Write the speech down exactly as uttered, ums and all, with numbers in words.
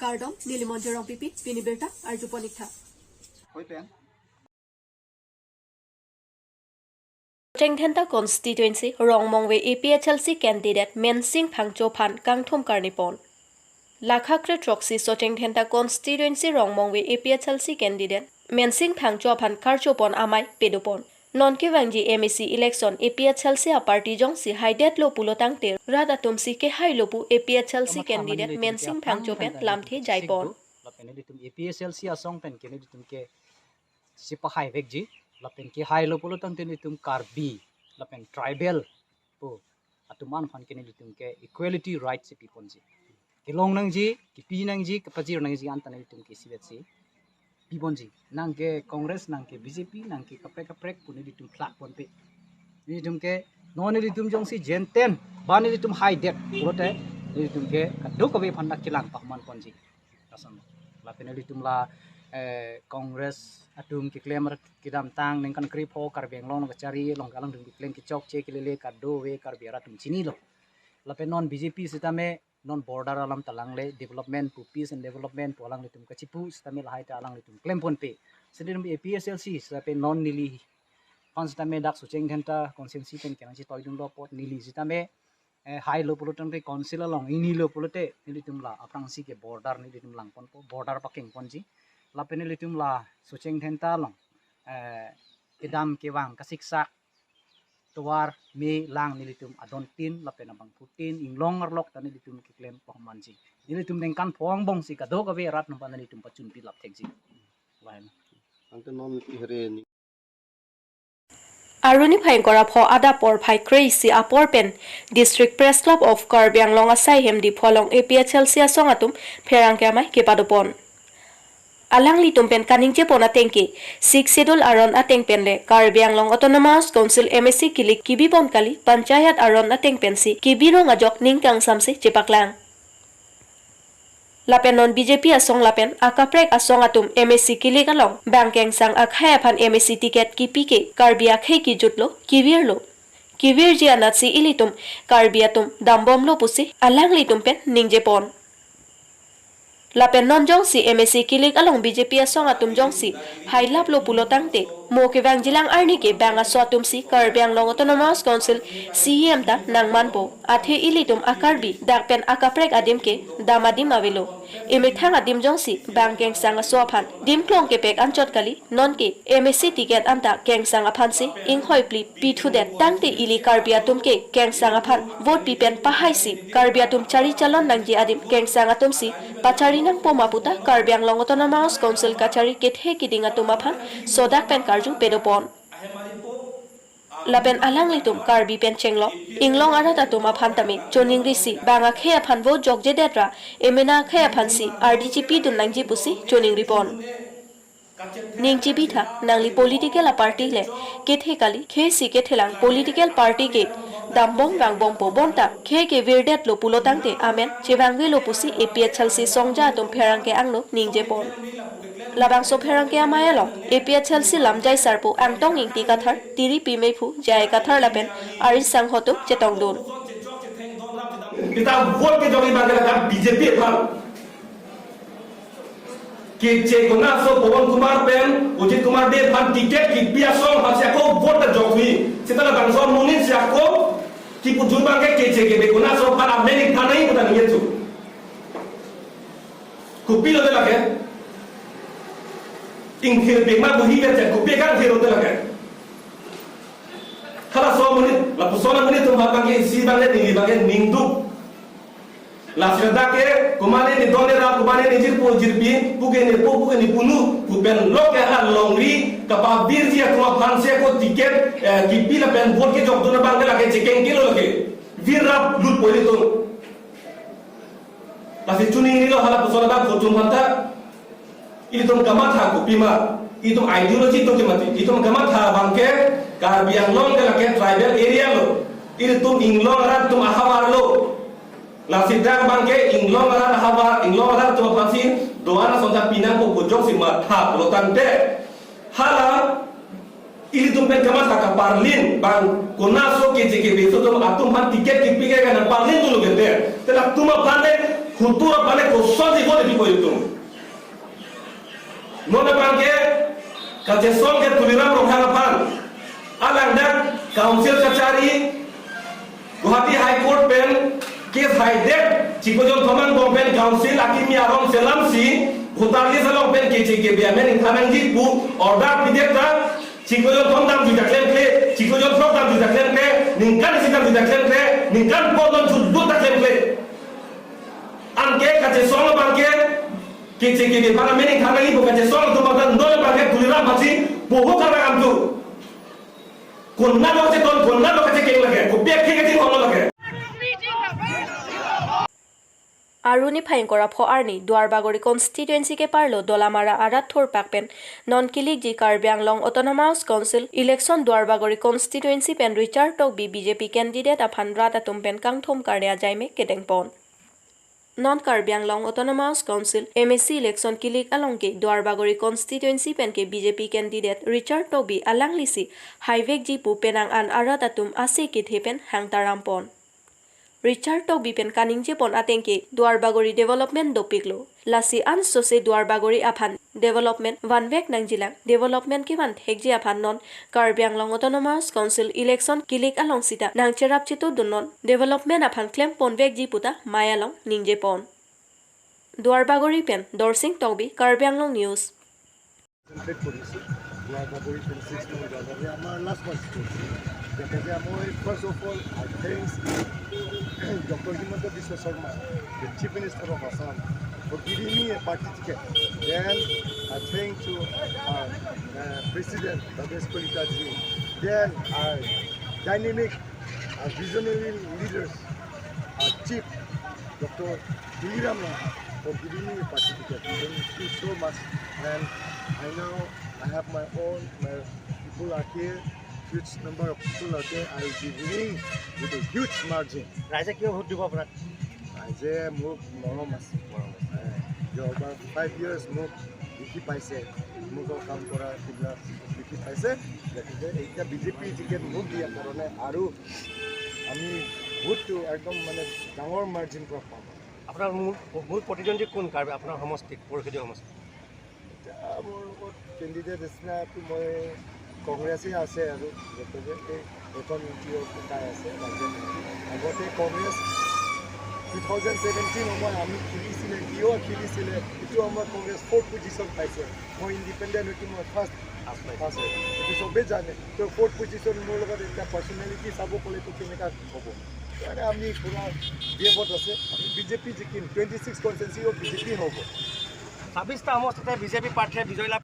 Kardom, neli Monjir Rongpipi, pini birta arjupon-iktha. Hoi pen. Socheng Dhenta constituency Rongmongve A P H L C candidate Mensing Phangcho aphan kangthum karnipon. Lakha kre throksi Socheng Dhenta constituency Rongmongve A P H L C candidate Mensing Phangcho aphan karchopon amei padopon. Non kevangji M A C election A P H L C aparty jongsi haidetlo pulo tangte rat atumsi kehailo pu A P H L C candidate Mensing Phangcho pen lamthe jaipon. Lapen nelitum A P H L C asong pen ke nelitum ke sipahaivekji, lapen kehailo pulo tangte nelitum Karbi, lapen tribal pu atum an aphan ke nelitum ke equality right si piponji. Kelong nangji, kepi nangji, kepajir nangji anta nelitum ke isivet si piponji. Nang ke Congress, nang ke B J P, nang ke kaprek kaprek pu nelitum phlak ponpe. Nelitum ke non nelitum jongsi jenten, ba nelitum haidet pulote nelitum ke kadokave aphan dak kelang pahmanponji. Lason. Lapen nelitum la, eh, Congress atum keklem rat kedamtang ningkan krepho Karbi Anglong kachari along alangtum keklem kechokche kelele kadokave Karbi arat atum chinilo. Lapen non B J P sitame non border alam ta langle development pu, peace and development pu alanglitum kachipu sitame lahai ta alanglitum klemponpe. Sitame A P H L C sitame non neli aphan sitame dak Socheng Dhenta constituency pen kenang chetoidunlo apot neli sitame, eh, hailo pulo tangte council along ingnilo pulote nelitum la aphrangsi ke border nelitum langponpo, border pakengponji. Lapen nelitum la Socheng Dhenta along, eh, kedam kevang kasiksak tovar me lang nelitum adontin lapen abangphutin inglong arlok ta nelitum keklem pahmanji. Nelitum ningkan pho angbongsi kadokave rat atum aphan nelitum pachunpi lap thekji. Lain. Ante non here ni. Arni phai ingkoi ra pho adap porphai kre-isi apor pen District Press Club of Karbi Anglong asai hem Diphu along A P H L C asong atum pherangke amei kepadopon. Alanglitum pen kaningjepon ateng ke, Sixth Schedule aron ateng pen le Karbi Anglong Autonomous Council M A C kilik kebipon kali, Panchayat aron ateng pensi kebirong ajok ning kangsamse chepaklang. Lapen non B J P asong lapen akaprek asong atum M A C kilik along bang kengsang akhei aphan M A C ticket kipi ke Karbi akhei kejutlo, kevirlo. Kevirji anatsi ilitum Karbi atum dambomlo pusi alanglitum pen ningjepon. Lapen non jongsi M A C kilik along B J P asong atum jongsi hailaplo pulo tangte, mo kevangjilang arni ke bang aso atumsi Karbi Anglong Autonomous Council C E M ta nangmanpo. Athe ilitum a-Karbi dak pen akaprek adim ke dam adim avelo. Emethang adim jongsi bang kengsang aso aphan dim klong kepek anchot kali, non ke M A C ticket anta kengsang aphansi inghoiphli pithudet tangte ili Karbi atum ke kengsang aphan vote pi pen pahaisi Karbi atum chari chalon nangji adim kengsang atumsi pachari nangpo ma puta Karbi Anglong Autonomous Council kachari kethe kiding atum aphan sodak pen karju pedopon. Lapen alanglitum Karbi pen chenglok inglong arat atum aphan tame choningrisi bang akhei aphan vote jokjedet ra emena akhei aphansi ardi chipidun nangji pusi choningripon. Ning chibitha nangli political a-party le kethe kali, khei si kethelang political party ke dambom vangbompo bonta khei ke virdetlo pulo tangte amen chevangvelo pusi A P H L C songja atum pherangke angno ningjepon. Labangso pherangke amei along A P H L C lamjai sarpo Angtong Ingti Kathar, Tiripi Meiphu, J I Kathar lapen arisangho atum chetongdun. Kita vote kejok abang ke ladak B J P aphan. Keche konaso Pawan Kumar pen Ajit Kumar Dey aphan ticket kipi asong aphansi ako vote ta jokji. Seta labangso amonit si ako kipujur abang ke keche kebe konaso aphan amen ik thanai pu ta ningjecho. Kopi lote lake. Ingthir pima buhi ke che kopi kangthir lote lake. Halaso amonit, lapuson amonit atum aphan abang ke isi abang ke neli abang ke ningduk. Lasi ladak ke, komatne ne don ne ra, komatne ne jirpo jirpi, puke ne po, puke ne punu, pu pen lok ke hala longri, kapavirji atum aphansi ako ticket, eh, kipi lapen vote kejokdun abang ke lake chekeng kilo lake. Virrap lutpo ilitum. Lasi choningrilo halapuson abang kochum aphanta. Ilitum kamatha kopima, itum ideology atum ke mati, itum kamatha abang ke Karbi Anglong ke lake tribal area lo, ilitum inglong arat atum ahavar lo, lasi dak abang ke inglong arat ahavar, inglong arat atum aphansi doan asonta pinangpo pu jongsi matha pulo tangte, hala ilitum pen kamatha kaparlin abang, konaso keche kebe aso atum, atum aphan ticket kipi ke nangparlin dolo kete. Te latum aphan le Kultur aphan le kosonsi vote pipo itum. Non abangke kachesong ke Tuliram Ronghang aphan. Alangdak council kachari Guwahati High Court pen case haidet chiklo jonthom angbong pen council akimi aron selamsi voter list along pen K C K B amen ingthan nangji pu order pidet ta chiklo jonthom damjui ta klemkle, chiklo jonthrok damjui ta klemkle, ningkan isi damjui ta klemkle, ningkan pondon sudut ta klemkle. Anke kachesong abangke K C K B aphan amen ingthan nangji pu kachesong atum abang non abangke Tuliram aphansi pohok arak amtu. Konat lo kacheton, konat lo kachekeng lake, kopi akhei kachinghon lo lake. Arni phai ingkoi ra pho arni Duarbagori constituency keparlo Dolamara arat thurpak pen non kilikji Karbi Anglong Autonomous Council election Duarbagori constituency pen Richard Tokbi B J P candidate aphan rat atum pen kangthum karne ajaime kedengpon. Non Karbi Anglong Autonomous Council M A C election kilik along ke Duarbagori constituency pen ke B J P candidate Richard Tokbi alanglisi haivekji pu penang an arat atum ase kethe pen hangtarampon. Richard Tokbi pen kaningjepon ateng ke Duarbagori development dopiklo. Lasi ansose Duarbagori aphan development vanvek nangjilang, development kevan thekji aphan non Karbi Anglong Autonomous Council election kilik along sita nangcherap chetodun non development aphan klemponvekji puta mei along ningjepon. Duarbagori pen Dorsing Tokbi, Karbi Anglong News. Concentrate কৰিছোঁ। যোৱা বাগৰি twenty six number যোৱা বাগৰি আমাৰ last constituency. গতিকে মই first of all I thanks Doctor Himanta Biswa Sarma, the Chief Minister of Assam, for giving me a party ticket. Then I thank to our uh, President Bhabesh Kalita ji. Then our dynamic, our visionary leaders, our Chief Doctor Tuliram Ronghang for giving me a party ticket. Thank you so much. And I now I have my own, my people are here, huge number of people are there. I will be winning with a huge margin. ৰাইজে কিয় ভোট দিব আপোনাক? ৰাইজে মোক মৰম আছে। মৰম আছে। যোৱাবাৰ ফাইভ ইয়াৰ্ছ মোক দেখি পাইছে, মোৰ কাম কৰা সেইবিলাক দেখি পাইছে। গতিকে এতিয়া বিজেপি টিকেট মোক দিয়াৰ কাৰণে আৰু আমি ভোটটো একদম মানে ডাঙৰ মাৰ্জিন পৰা পাম। আপোনাৰ মূল মূল প্ৰতিদ্বন্দ্বী কোন কাৰ্বি আপোনাৰ সমষ্টিত, পৰিষদীয় সমষ্টিত? এতিয়া মোৰ লগত কেণ্ডিডেট নিচিনাটো মই কংগ্ৰেছেই আছে আৰু গতিকে এই প্ৰথম ইউ পি এফ পকাই আছে ৰাজ্যত। আগতে কংগ্ৰেছ টু থাউজেণ্ড ছেভেণ্টিন সময়ত আমি খেলিছিলে, কিয় খেলিছিলে, এইটো সময়ত কংগ্ৰেছ ফ'ৰ্থ পজিশ্যন পাইছে। মই ইণ্ডিপেণ্ডেণ্ট হৈ মই ফাৰ্ষ্ট ফাৰ্ষ্ট পাইছোঁ। ফাৰ্ষ্ট হয়। এইটো চবেই জানে। তো ফ'ৰ্থ পজিশ্যন মোৰ লগত এতিয়া পাৰ্চনেলিটি চাব ক'লেতো কেনেকা হ'ব? সেইকাৰণে আমি পুৰা বিএফত আছে। আমি বিজেপি জিকিম, টুৱেণ্টি ছিক্স কনষ্টিটুৱেঞ্চিও বিজেপি হ'ব। ছাব্বিছটা সমষ্টিতে বিজেপি প্ৰাৰ্থীয়ে বিজয় লাভ